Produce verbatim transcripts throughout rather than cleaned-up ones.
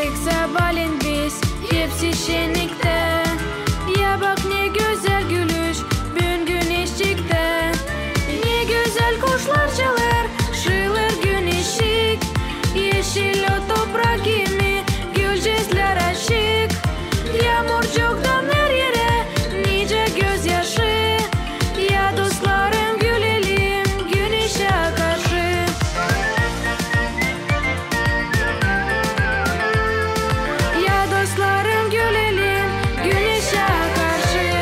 Pek sabaalän biz hepsi şenniktä. Ya bak, ne gözäl gülüş büün güneşçiktä. Ne gözäl kuşlar çalêr, şiilêr güneşçik. Eşil o toprak kimi, gülücüklär açık. Yaamurcuktan her erä nicä gözyaşı. Ya dostlarım, gülelim güneşä karşı. Ya dostlarım, gülelim güneşä karşı.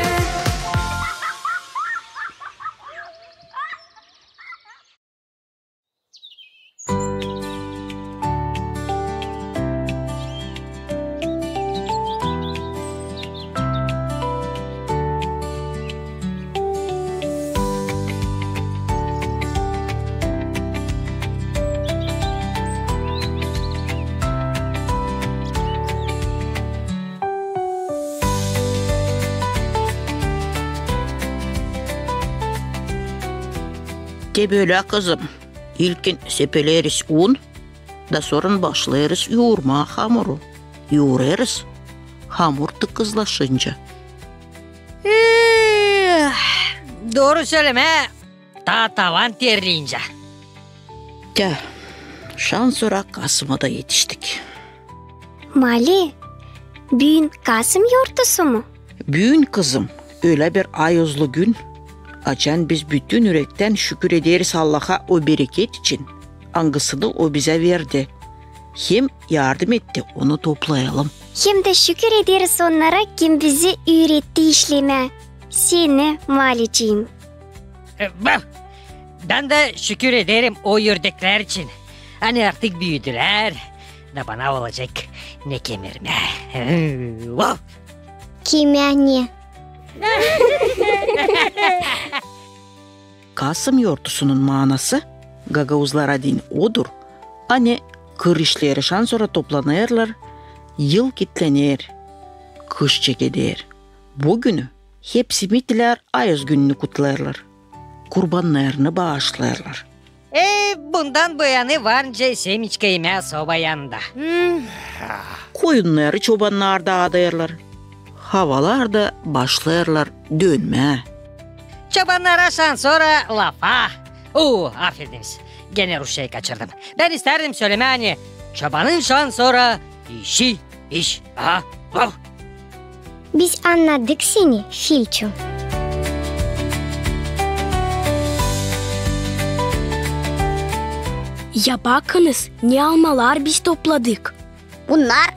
Te bölä, kızım. İlkin sepeleriz un, da sora başlêêrız yuurmaa hamuru. Yuurêrız, hamur tıkızlaşınca. Ee, dooru sölemää, taa tavan terleyincä. Tä, şansora Kasıma da etiştik. Mali, büün Kasım yortusu mu? Büün, kızım, ölä bir ayozlu gün, açan biz bütün ürektän şükür ederiz Allaha o bereket için, angısını O bizä verdi. Hem yardım etti onu toplayalım. Hem dä şükür ederiz onnara, kim bizi üüretti işlemää. Seni, Malicim. E, bak, bän dä şükür ederim o ördeklär için. Ani artık büüdülär, da bana olacek ne kemirmää. Vau! Kimä ne? Kasım yortusunun maanası gagauzlara deyni odur, ani kır işleri şansora toplanêrlar, yıl kitlener, kış çekeder. Bu günü hepsi mitilär ayoz gününü kutlêêrlar, kurbannarını baaşlêêrlar. E, bundan bu yanı var nicä semiçka imää soba yanında. Koyunnarı çobannar daadêrlar. Havalar da başlêêrlar dönmää. Çobannara şansora lafa. Oo, afediniz. Genä rusçayı kaçırdım. Bän istärdim sölemää, ani çobanın şansora işi iş. Aha, vau! Biz annadık seni, Filçu. Ya bakınız, ne almalar biz topladık. Bunnar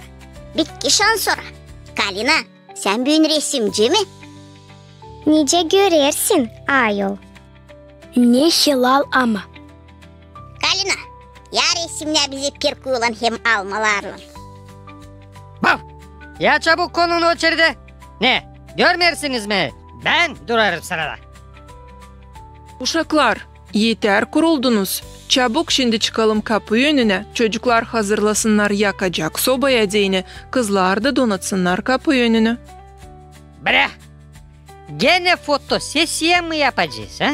bitki şansora. Kalina, sän büün resimci mi? Nicä görersin, ayol. Ne helal ama. Kalina, ya resimnä bizi pirkuylan hem almalarlan. Bau! Ya çabuk konun oçeredä. Ne, görmeersiniz mi? Bän durêrım sırada. Uşaklar, eter kuruldunuz. Çabuk şindi çıkalım kapu önünä, çocuklar hazırlasınnar yakacak sobaya deyni, kızlar da donatsınnar kapu önünü. Brä! Genä fotosesiya mı yapacez, a?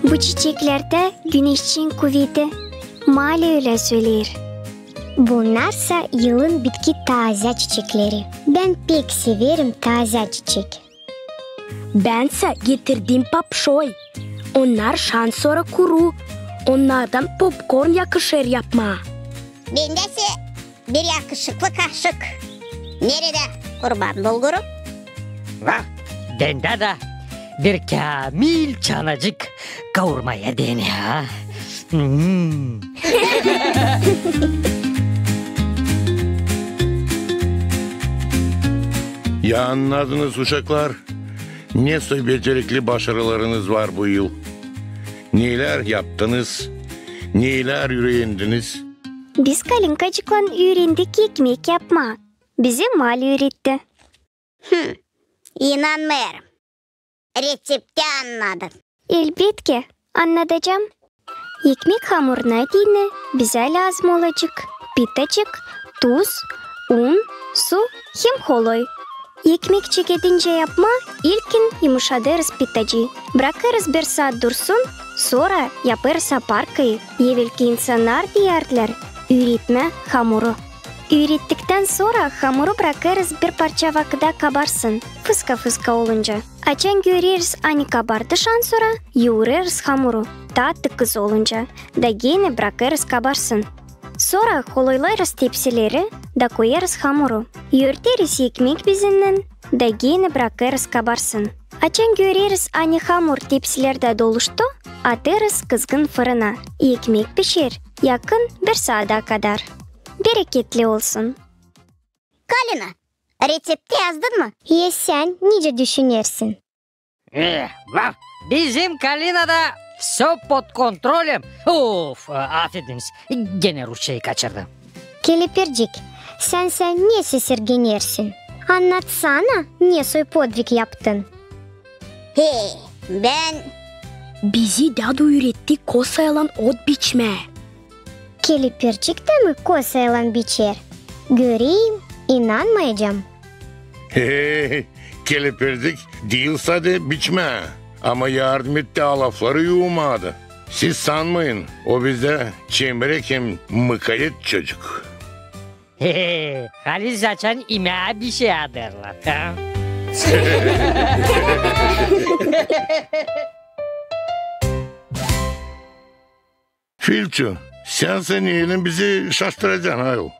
Bu çiçeklerdä güneşçin kuveti, Mali ölä söleer. Bunnarsa yılın bitki taazä çiçekleri. Bän pek severim taazä çiçek. Bänsä getirdim papşoy. Onnar şansora kuru. Onnardan popkorn yakışêr yapmaa. Bendä sä bir yakışıklı kaşık. Neredä kurban bulguru? Va, bendä dä bir käämil çanacık kaurmaya deyni, a? Hmm. Ya annadınız, uşaklar, ne soy becerikli başarılarınız var bu yıl? Neylär yaptınız, neylär üürendiniz? Biz Kalinkacıklan üürendik ekmek yapmaa. Bizi Mali üüretti. Hım, inanmêêrım. reţepti annadım. Elbetki, annadacam. Ekmek hamuruna deyni bizä lääzım olacek pitacık, tuz, un, su hem holoy. Ekmek çekedincä yapmaa, ilkin yımışadêrız pitacıı. Brakêrız bir saat dursun, sora yapêrız aparkayı, evelki insannar deyärdilär, üüretmää hamuru. Üürettiktän sora hamuru brakêrız bir parça vakıda kabarsın, fıska-fıska olunca. Açan göreriz, ani kabardı, şansora yuurêrız hamuru, taa tıkız olunca, da genä brakêrız kabarsın. Sora holoylêêrız tepsileri da koyêrız hamuru. Örteriz ekmek bezinnän da genä brakêrız kabarsın. Açan göreriz, ani hamur tepsilerdä doluştu, atêrız kızgın fırına. Ekmek pişer yakın bir saada kadar. Bereketli olsun. Kalina, reţepti yazdın mı? Ya sän nicä düşünersin? E, va, bizim Kalinada всё под контролем. Of, e, afediniz, genä rusçayı kaçırdım. Kelepircik, sänsä ne sesirgenersin? Annatsana, ne soy podvig yaptın? He, bän... Bizi dädu üüretti kosaylan ot biçmää. Kelepircik dä mi kosaylan biçer? Göreyim, inanmayacam. He, kelepircik diil sade biçmää, ama yardım etti alafları yuumaa da. Siz sanmayın, o bizdä çemerek hem mıkayet çocuk. He, halis açan imää bişey adêrlar, ha? Filçu, sän sän neylän bizi şaştıracan, ayol?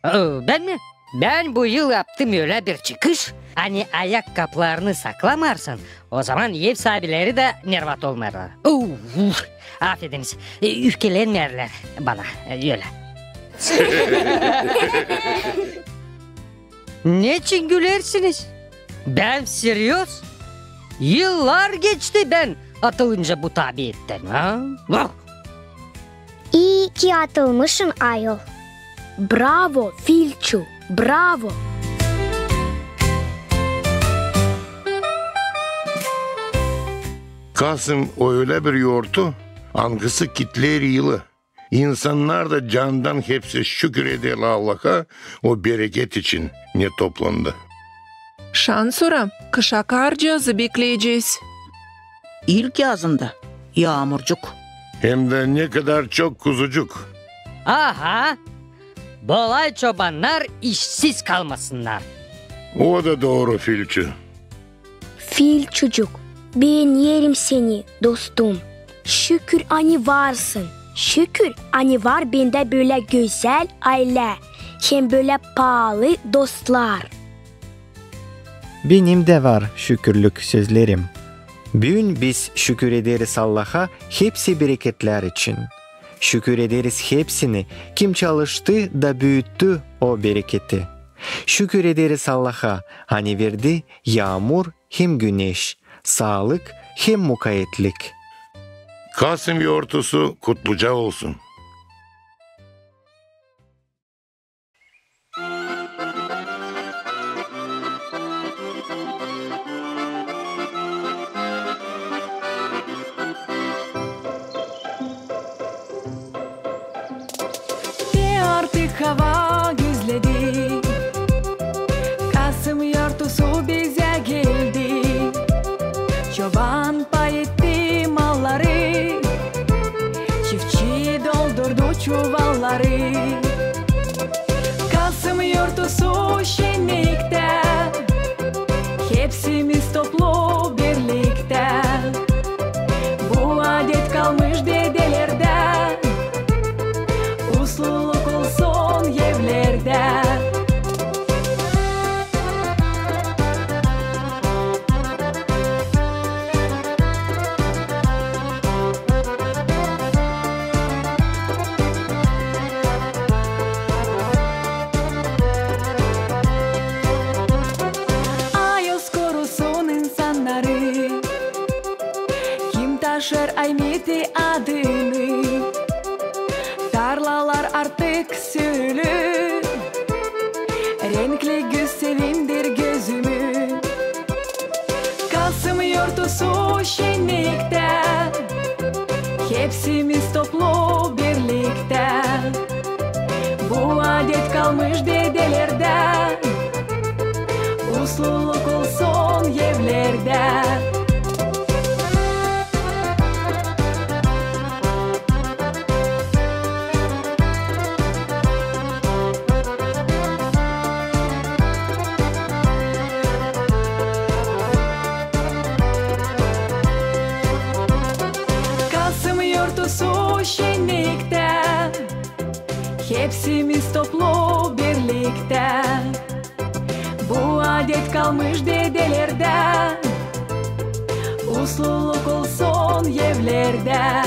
O, bän mi? Bän bu yıl yaptım ölä bir çıkış, ani ayak kaplarını saklamarsan, o zaman ev saabileri dä nervat olmêêrlar. Uf, afediniz, e, üüfkelenmeerlär bana, e, ölä. Neçin gülersiniz? Bän seryoz. Yıllar geçti bän atılınca bu tabiattän, ha? Vah! İi ki atılmışın, ayol. Bravo, Filçu, bravo! Kasım o ölä bir yortu, angısı kitleer yılı. İnsannar da candan hepsi şükür ederlär Allaha o bereket için, ne toplandı. Şansora kışa karcıazı bekleyecez. İlk yazında yaamurcuk. Hem dä ne kadar çok kuzucuk. Aha! Bolay çobannar işsiz kalmasınnar. O da dooru, Filçu. Filçucuk, beenerim seni, dostum. Şükür, ani varsın. Şükür, ani var bendä bölä gözäl aylä, hem bölä paalı dostlar. Benim dä var şükürlük sözlerim. Büün biz şükür ederiz Allaha hepsi bereketlär için. Şükür ederiz hepsini, kim çalıştı da büüttü o bereketi. Şükür ederiz Allaha, ani verdi yaamur hem güneş, saalık hem mukayetlik. Kasım yortusu kutluca olsun. Te artık hava gözledi, Kasım yortusu bizä geldi. Çoban pay etti malları, çiftçi doldurdu çuvalları. Kasım yortusu şenniktä, hepsimiz toplu birliktä. Bu adet kalmış dedelerdä, usluluk olsun evlerdä. Ayoz korusun insannarı, kim taşır Aymeti adını. Tarlalar artık sürülü, renkli güz sevindir gözümü. Kasım Yortusu şenniktä, hepsimiz toplu birliktä. Bu adet kalmış dedelerdän, usluluk olsun evlerdä. Kasım yortusu şenniktä, hepsimiz toplu birliktä. Bu adet kalmış dedelerdän, usluluk olsun evlerdä.